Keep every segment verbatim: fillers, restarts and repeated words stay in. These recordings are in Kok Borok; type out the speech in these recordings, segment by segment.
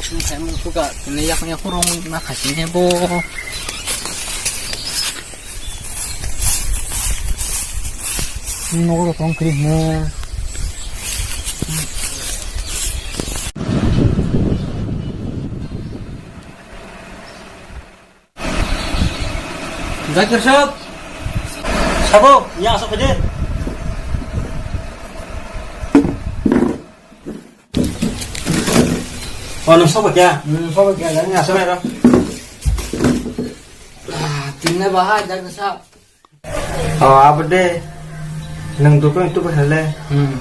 Khaimung suka, tini yak yak kurung na khasini bo. Nogo tong kri mo. Zakir sab. Sabo, ya asok aja. Oh, nung sobo kya? Hmm, sobo kya, jani asok aja. Ah, tinna bahai, Zakir sab. Oh, abo de. Nung dukung tu bahale. Hmm.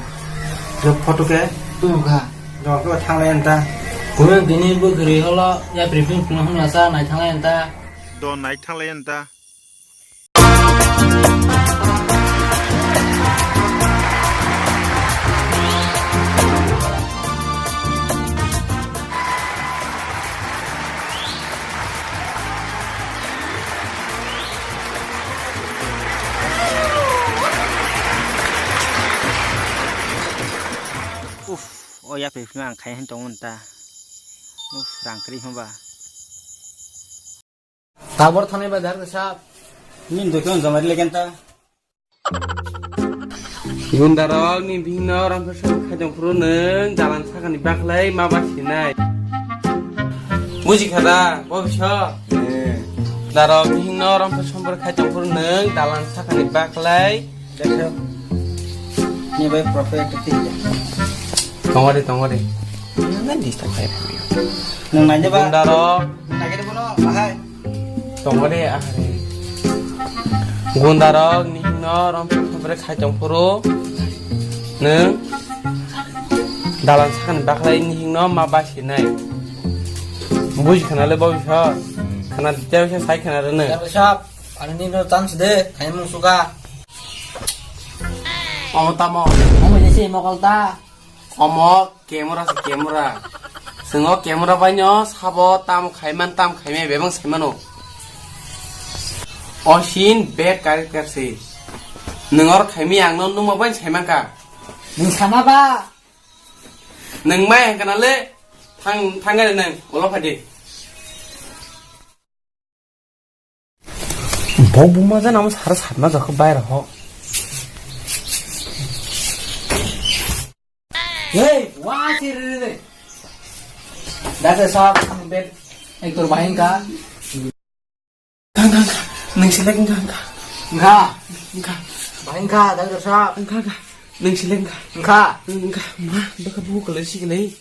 Lo photo ke? Tu kha. Lo ke thanglai anta. Kunu dini bo gri holo, ya briefing kunu hum asa, nai thanglai anta. Do nai thanglai anta. Uff, o yapri phima ang khai han tongmani ta. Uff, rang kri hwnba. Tabor thani ba dar sap. Ni dukhe on jamari legen ta. Gundarok ni bihingno ramsa song khaitong phuru nwng dalan sakani baklai ma ba sinai. Buji kha da, bo bisa? Eh. Darok bihingno ramsa song khaitong phuru nwng dalan sakani baklai. Dekho. Ni bai prophet ti. Tongore, tongore. Nang disturb khai. Nang nanya ba? Gundarok. Nang kene bono, bahai. Tongore ahari. Gundarok nihingno romsok sopre khai tongphuru. Nwng dalan sakani baklai nihingno ma basinai. Buji khana le bau sa. Khana tei sa sai khana rene. Yar sap, ani nino chance de, khai mung suka. Omo tamo. Omo jese mokol ta. Omo camera se camera. Chwng o camera bai no sabo tam khaiman tam khaimai bebak saimano. O sin bad character se. Nwng or khaimi ang no nungma bai saiman ka. Nwng sama ba? Nwng mai hangkana le thang thang gari nwng ulo phadi. Bo buma jana mo sara satma jakho baira ho. Hey, wa si re re. Doctor sahab, bed ektor bahing ka. Kang kang kang. Nang selek kang kang. Kha. Kang. Bahing ka, doctor sahab. Kang kang. Nang selek kang. Kha. Kang. Ma, baka bu kalau si kelai.